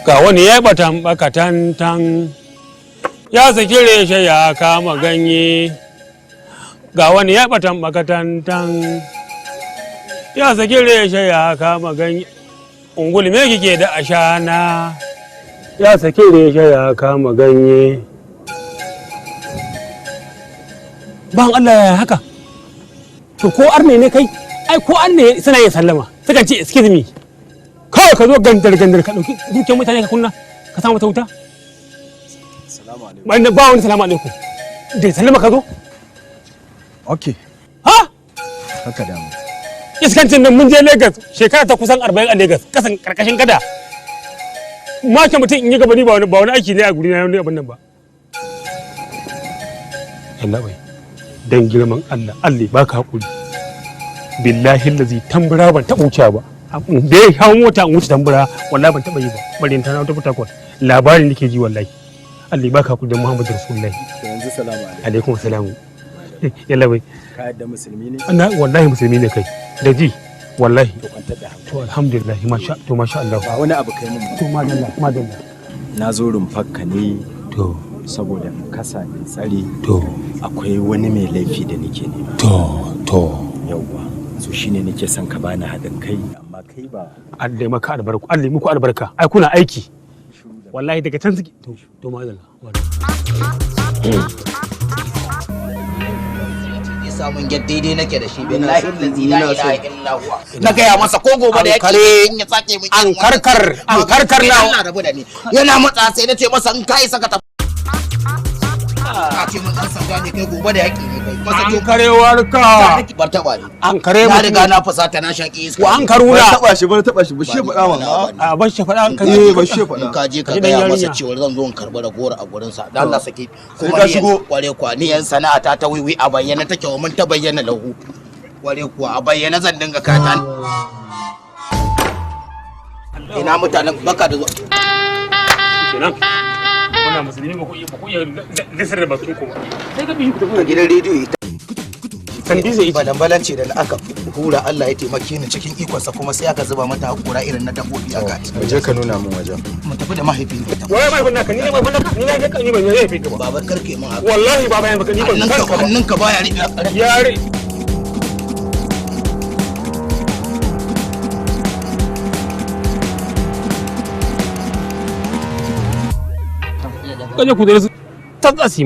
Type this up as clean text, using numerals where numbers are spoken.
Ga wani ya batan bakatantan, ya saki reshe ya kama ganye. Ga wani ya batan bakatantan, ya saki reshe ya kama ganye. Ungulu me kike da ashana? Ya saki reshe ya kama ganye. Ban Allah ya haka. To ko arne ne kai? Ai ko arne suna yin sallama. Sukan ce, "Excuse me." Kawai ka zo gandar gandar ka dauki dukiyar mutane ka kunna ka sa mata wuta. Salamu alaikum. Ba ba wani salamu alaikum. Da sallama ka zo? Okay. Ha? Haka damu. Iskancin nan, mun je Lagos shekara ta kusan 40 a Lagos, kasan karkashin gada. Make mutum in yi gaba, ni ba wani aiki ne a guri na wani abin nan ba. Allah bai dan girman Allah, Allah baka hakuri. Billahi lazi tambura ban taɓa wucewa ba. Da ya hawo mota in wuce tambura, wallahi ban taɓa yi ba. Bari ta na wata Port. Labarin nake ji wallahi. Allah baka hakuri da Muhammadu Rasulullahi. To yanzu salamu alaikum. Alaikum salamu. Yalla bai. Ka yadda musulmi ne? Ana wallahi musulmi ne kai. Da ji wallahi. To kwantar da hankali. To alhamdulillah, masha, to masha Allah. Ba wani abu kai mun ba. To madalla, madalla. Na zo rumfarka ne To saboda in kasa in tsare. To Akwai wani mai laifi da nake nema. To. Yawwa. So shine nake son ka bani haɗin kai, amma kai ba Allah ya maka albarka, Allah ya muku albarka. Ai kuna aiki. Wallahi daga can suke. To madalla. Madalla. Ya samun get daidai nake da shi, billahi allazi la ilaha illa huwa. Na gaya masa ko gobe da An yake kare- in ya sake min an karkar, an karkar na. Allah rabu da ni. Yana matsa sai na ce masa in kai saka ta ka ce mun dan sanda ne kai, gobe da yaki ne kai masa. An To karewar ka. Bar taba ni. An kare Na riga mutum. na fusata, na shaki iska. Wa an karuna. Ban taba shi ba, taba shi ba, shi faɗa ma. A bar shi faɗa ka. Eh, ba shi faɗa. In ka je ka Ka ji dan gaya masa yarinya. cewa zan zo in karɓi ragowar a gurin sa, dan Allah sake. Sai Kuma ka ni shigo. Kware kuwa, ni yan sana'a ta ta wiwi a bayyana take, wa mun ta bayyana lahu. Kware kuwa, a bayyana zan dinga kata. Ina mutanen baka da zuwa. Kenan. Wannan musulmi ba ku iya lisar da bakin ku ba. Sai ka bi ku A tafi. gidan rediyo ita Sandi zai yi. Balan ce da aka hura, Allah ya taimake ni cikin ikonsa, kuma sai aka zuba mata hakura irin na dabbobi aka Mu je ka nuna min wajen. Mu tafi da mahaifi. Waye mai naka? Ni ne mai naka? Ni ne ka, ni ban yi fi ka ba. Babar, karke mun haka. Wallahi baba yan baka, ni ban san Hannunka ka ba. Hannunka baya riɓe. Yare. Kaje ku da su ta tsasi.